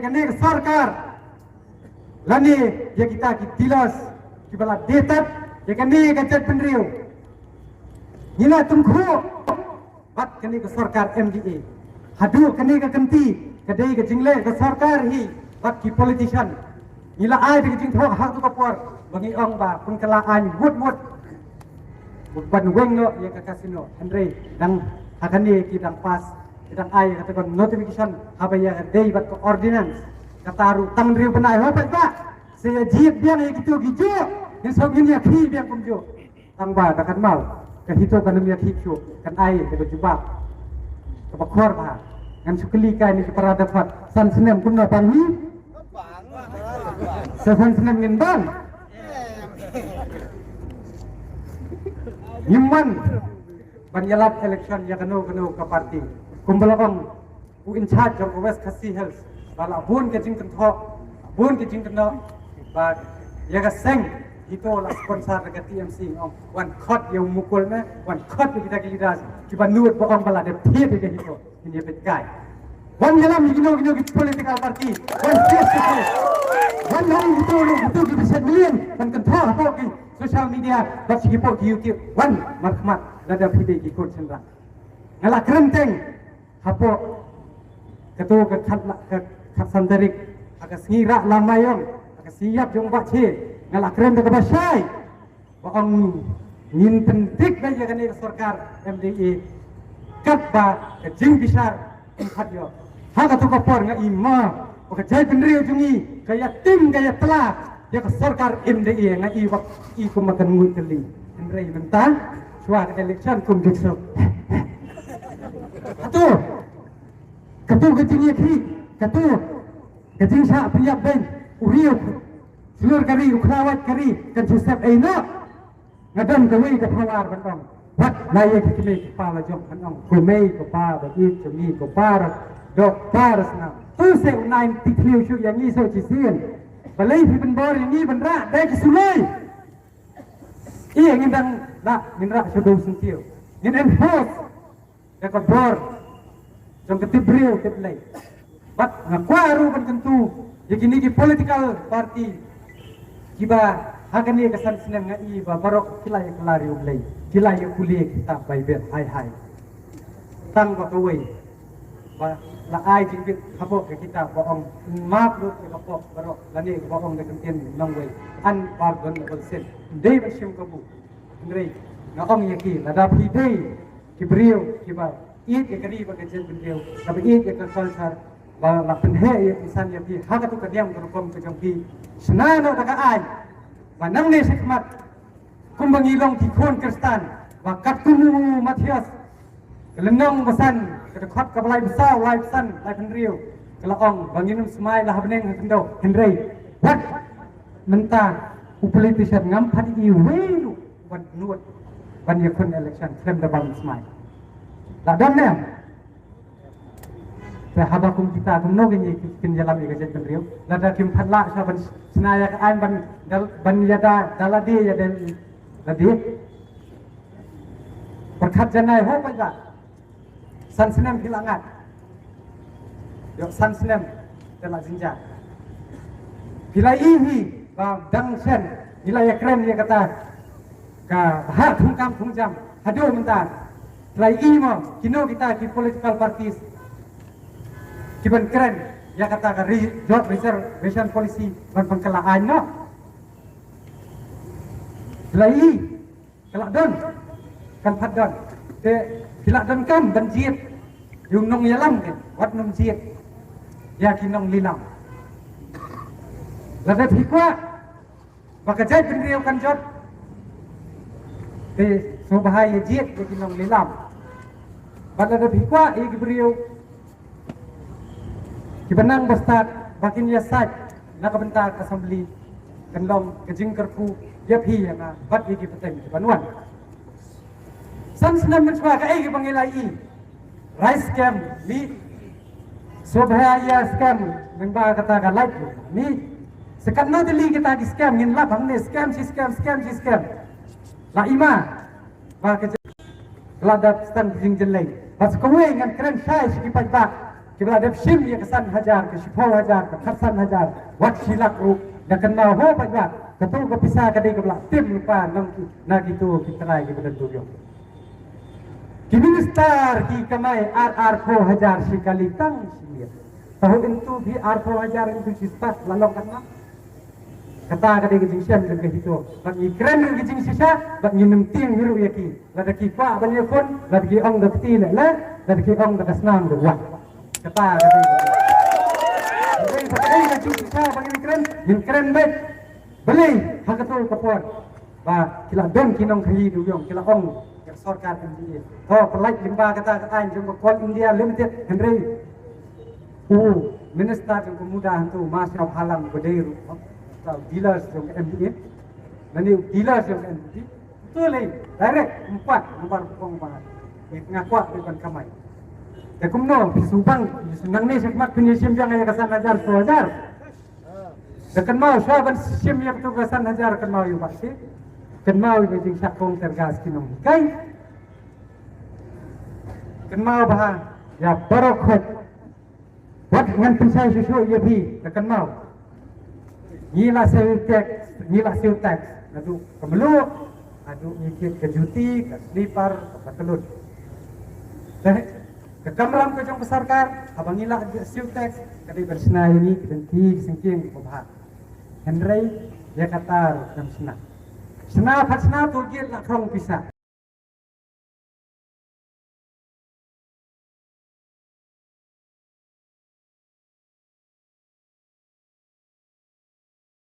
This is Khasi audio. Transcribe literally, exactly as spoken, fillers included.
kane ka sorkar lane ïa kita ki dealers kiba la dei tad ïa kane ka jaitbynriew. Ngi la tyngkhuh bad kane ka sorkar M D A. Haduh kane ka kynti ka dei ka jingleh ka sorkar hi bad ki politician. Ngi la ai da ka jingthoh ha tu ka por ba ngi ong ba pynkylla aiñ wut wut ban weng noh ïa ka casino. Hynrei dang ha kane ki dang pass, ki dang ai ïa ka notification haba ïa ka dei bad ka ordinance. Kata ruh tang hynriew bnai ho pat ba sa ïa jied biang ïa kitu ki juh. Ngin sop ngin ïa khih biang kumjuh. Tang ba da kan mau ka HITO kan ym ïa khih shuh, kan ai da ka jubab kaba khor bha. Ngan shu kylli kai ni ki para dkhot, san snem kumno ban hi? Sa san snem ngin ban. Ngim wan ban ïalap election ïa kano kano ka party. Kumba la ong u in charge jong ka West Khasi Hills ba la bun ka jingkynthoh, bun ka jingkynnoh ba ïa ka seng HITO la sponsor da ka T M C, ong wan khot ïa u Mukul ne, wan khot ïa kita ki leaders kiba nud ba ong ba la dep thied ïa ka HITO. Ngin ïa peit kai. Wan ïalam ïa kino kino ki political party, wan face to face. Wan long ïa kito long kito ki bishar million ban kynthoh hapoh ki social media bad sha ki poh ki YouTube. Wan markhmat lada phi dei ki khun shynrang. Nga la kren teng hapoh kato ka khat la ka khatsan tarik ha ka sngi Rah Lamaiong, ha ka sngi ïap jong Bah Che. Nga la kren da kaba shai ba ong ngin pyndik beit ïa kane ka sorkar M D A katba ka jingbishar ym pat ïoh. Ha kato ka por nga i ma ba ka jaitbynriew jong ngi ka ïatim ka ïatla ïa ka sorkar M D A, nga i ba i kum ma kan ngut kali. Hynrei mynta shuwa ka election kum juk suk. Kato kato ka jingïakhih, kato ka jingshah pynïap beiñ u riew, shlur ka ri u khlawait ka ri, kan shu sep ei noh. Nga don kawei ka power ban ong wat la ïa ki kmie ki pa la jong, ban ong ko mei ko pa ba ïeit jong ngi ko pa ra dok pa ra snam. Tu se u nine ti thliew shu ïa ngi so shisien. Balei phi pynbor ïa ngi ban rah da ki suloi? Ïa ngin dang da ngin rah sha dong syntiew, ngin enforce da ka bor jong ka tip briew tip lei. Bad nga kwah ruh ban kyntu ïa kine ki political party kiba ha kane ka san snem nga i ba baroh ki la ïa kylla ïa U Blei, ki la ïa pule kitab Baibl hai hai. Tang ba kawei ba la ai jingbit hapoh ka kitab ba ong map lut ïa ka pop baroh lane ba ong da ka ktien nongwei unpardonable sin. Dei ba shim kabu. Hynrei nga ong ïa ki, lada phi dei ki briew kiba ïeit ïa ka ri bad ka jaitbynriew, kaba ïeit ïa ka culture, ba la pynheh ïa pynsan ïa phi ha katu ka niam ka rukom ka jong phi, shna noh da ka aiñ ba nangne shakhmat kumba ngi long ki khun Khristan, ba katkum u Mathaios ka lynnong ba san, ka dkhot kaba laiphew saw, laiphew san, laiphew hynriew, ka la ong ba ngin ym smai la ha bneng ha khyndew. Hynrei wat mynta u politician ngam pat i wei ruh ban nud ban ïakhun election khlem da bam smai. La don ne em? Te haba kum kita kumno kin ïa, kin ïalam ïa ka jaitbynriew? Lada kim pat lah sha ban shna ïa ka aiñ ban dal, ban ïada da lade ïada lade. Pyrkhat janai ho paidbah. San snem phi la ngat. Ïoh san snem te la jynjar. Phi la i hi ba dang shen ngi la ïakren ïa kata ka ha thungkam thungjam haduh mynta. Phi la i mo kino kita ki political parties kiban kren ïa kata ka re-, job reservation policy ban pynkylla aiñ noh? Phi la i Ka la don, kan pat don. Te ki la don kam ban jied ïa u nongïalam, te wat nym jied ïa ki nonglilam. Lada phi kwah ba ka jaitbynriew kan jot, te sngewbha ïa jied ïa ki nonglilam. Bad lada phi kwah ïa ki briew kiba nang ba stad ba kin ïasaid na ka bynta ka assembly, kan long ka jingkyrkhu ïa phi ïa nga bad ïa ki pateng kiban wan. San snem mynshuwa kaei kaba ngi la i? Rice scam mih, Sobha Yar scam, lyngba kata ka light mih. Sa katno tylli kita ki scam ngin lap hangne, scam shi scam, scam shi scam. La i ma ba ka jing-, la dap stan ka jingjyllei. Bad sa kawei ngan kren shai sha ki paidbah. Kiba la dep shim ïa ka san hajar, ka shiphew hajar, ka khatsan hajar, wat shi lak ruh, da kynmaw ho pat ba kato ka pisa ka dei kaba la tim lypa na ki, na kito ki trai kiba don dewïong. Ki minister ki kamai ar ar phew hajar shi kali tang shi miet. Tahu into phi ar phew hajar into shi stad la long katno? Kata ka dei ka jingshem jong ka HITO. Bad ngi kren ruh ka jingshisha, bad ngin ym tieng hi ruh ïa ki. Lada ki kwah ban ïakhun, lada ki ong da kti leh leh, lada ki ong da ka snam ruh wad. Kata ka dei ka. Hynrei ba ka dei ka jingshisha ba ngin kren, ngin kren beit. Balei ha kato ka por ba ki la don ki nongkhaïi dewïong, ki la ong ïa ka sorkar MDA, to pynlait lyngba kata ka aiñ jong ka Coal India Limited, hynrei u minister jong ka MUDA hangto, Marshal Halang, ba dei ruh ka dealers jong ka MDA, lane u dealers jong ka MDA, to lei direct, empat nambar pukong ba nga kwah ban kamai. Te kumno phi shu bang, phi shu nangne shakhmat phin ïa shim biang ïa ka san hajar, shiphew hajar. Da kynmaw shuwa ban shim ïa kato ka san hajar, kynmaw ïa u Bah Syiemlieh, kynmaw ïa ka jingshah kong tear gas ki nonghikai. Kynmaw bha ïa baroh khoit. Wat ngan pynshai shuh shuh ïa phi, da kynmaw. Ngi la siew tax, ngi la siew tax naduh ka mluh, naduh ngi kit ka juti, ka slipar, ka pataloon. Te ka kamram ka jong ka sorkar, haba ngi la siew tax, ka dei ban shna ïa ngi ki lynti ki syngkien kiba bha. Hynrei ïa kata ruh kam shna. Shna pat shna, toll gate la khrong pisa.